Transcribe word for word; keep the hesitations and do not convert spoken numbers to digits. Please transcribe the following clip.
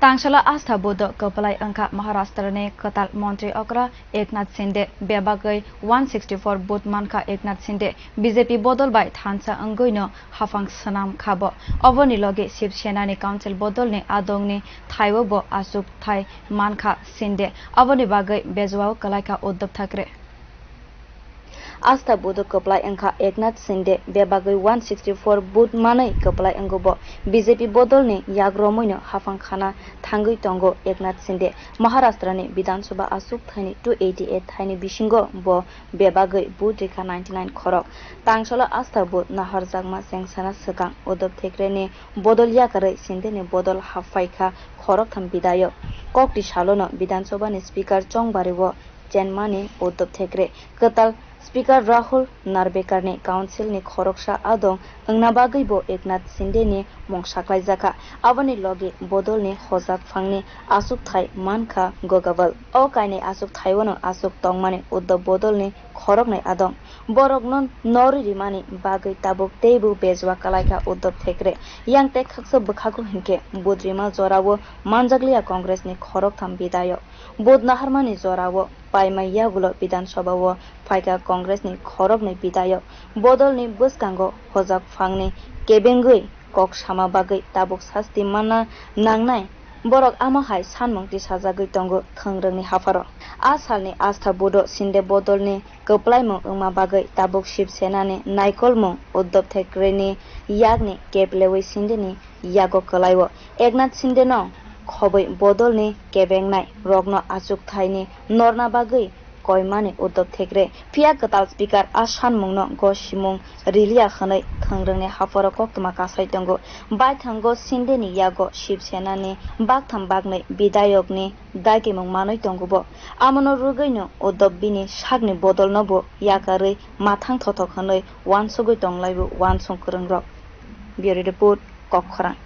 Tangsalo asta vote o kwplai wngkha Maharashtra ni kwtal montri okra Eknath Shinde, bebagwi one sixty four vote mankha Eknath Shinde, B J P bodol bai thansa wngwi no haphang swnam kha bo. Oboni logi Shiv Sena ni council bodol ni adong ni thai o bo aswk thai mankha Shinde, aboni bagwi bejwao kwlaikha Uddhav Thackeray. Asta vote o kwplai wngkha Eknath Shinde, bebagwi one sixty four vote manwi kwplai wngo bo. B J P bodol ni yak romwi no haphang khana thangwi tongo Eknath Shinde. Maharashtra ni Bidhan Sabha aswk thai ni two eighty eight thai ni bisingo bo bebagwi vote rikha ninety nine khorok. Tangsalo asta vote naharjakma chengsana swkang Uddhav Thackeray ni bodol yakarwi Shinde ni bodol haphaikha khoroktham bidayok. Kokti salo no Bidhan Sabha ni speaker chongbari o chenmani Uddhav Thackeray, kwtal Speaker Rahul Narvekar ni council ni khoroksa adong wngna bagwi bo Eknath Shinde ni mung saklaijakha. Aboni logi bodol ni hojak phangni aswk thai mankha Gogabal. O kainwi aswk thai o no aswk tongmani Uddhav bodol ni khoroknwi adong. Borok no norwi rimani bagwi tabuk teibo bejwa kwlaikha Uddhav Thackeray. Yang tek khaksa bwkhago hinkhe vote rima jorao manjakliya Congress ni khoroktham bidayok. Vote naharmani jorao paimai yagulo Bidhan Sabha o phaikha Congress ni khoroknwi bidayok. Bodol ni bwskango hojak phangni kebengwi kok sama bagwi tabuk sasti manna nangnai. Borok amo hai sanmung tisajagwi tongo thwngrwngni hapharo. A salni asta vote o Shinde bodolni kwplaimung wngma bagwi tabuk Shiv Senani naikolmung Uddhav Thackerayni yakni kep lewi Shindeni yago kwlai-o. Eknath Shindeno khobwi bodolni kebengnai rokno achuk thaini norna bagwi koimani Uddhav Thackeray. Phiya kwtal speaker a sanmungno gosimung riliya hwnwi thwngrwngni hapharo koktwma kasai tongo. Baithango Shindeni yago Shiv Senani baktham baknwi bidayokni dagimung manwi tongo bo. Amono rwgwino Uddhav bini sakni bodolno bo yakarwi mathang thothok hwnwi uansugwi tonglaibo uansuk kwrwngrok. Bureau Report, Kokkhorang.